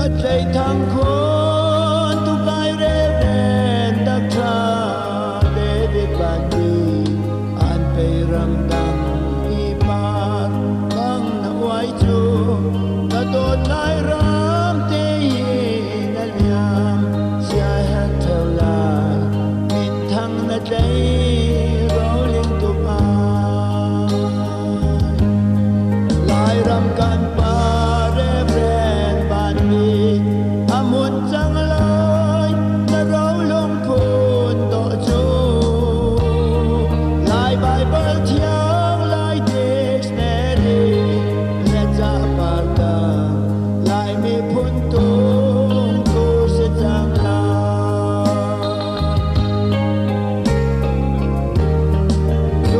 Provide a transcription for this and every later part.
Na tlei thang khun tu kai Reverend Dr. David Van An pe ram dang i par bang na uai cu na dawt lai ram te hi na liam sia han theo lai min thang na tlei roling tu ai Lairam kan pa Reverend Van Bik amun cang lai na rolung phun to cu Lai Bible thiang Lai dictionary le ca parta Lai miphun tung tu si cang lai.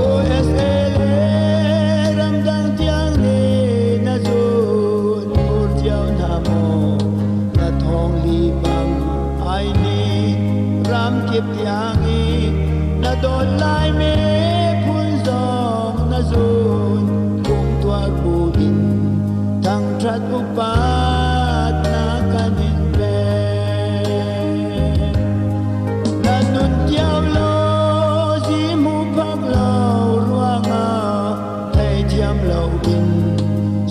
USA le ramdang tiang nih na zun phur cio hna maw na thawng li bang ai ni ram kip tiang i na dawt lai miphun zong na zun kung tuar bu in thangṭhat upat na kan in pek. Na nun tiao lo zimu phak lo ruangah theithiam lo in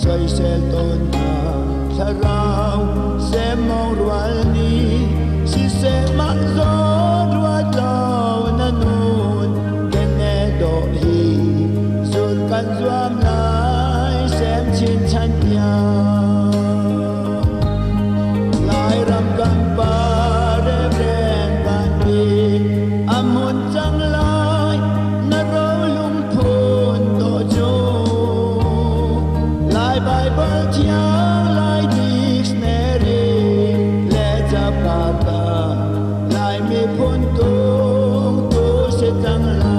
soisel tawn hna thlarau semmawng rual nih siseh mah zawn ruat lo na nun kene dawh hi zulh kan zuam lai sem chin chan tiang. Lairam kan pa Reverend Van Bik amun cang lai na rolung phun to cu Lai Bible thiang Lai dictionary le capar Lai miphun tung tu si cang lai.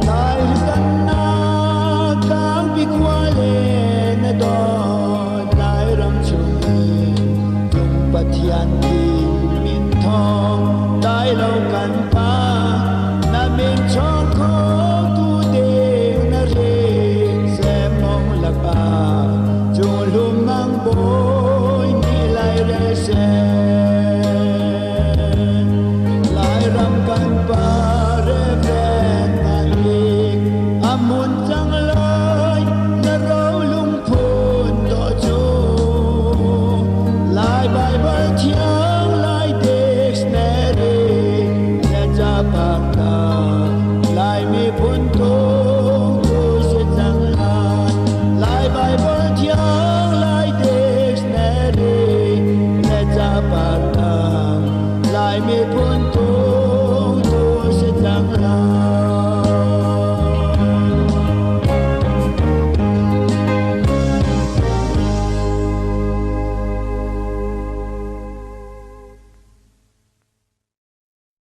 Lai tannak tlangpi khua le na dawt Lairam chung in Cung Pathian min thawng dai lo kan pa na min chawng kho tu ding na rin semmawng lakah cung lumang bawi ni lai re sen Lairam kan pa Reverend Van Bik amun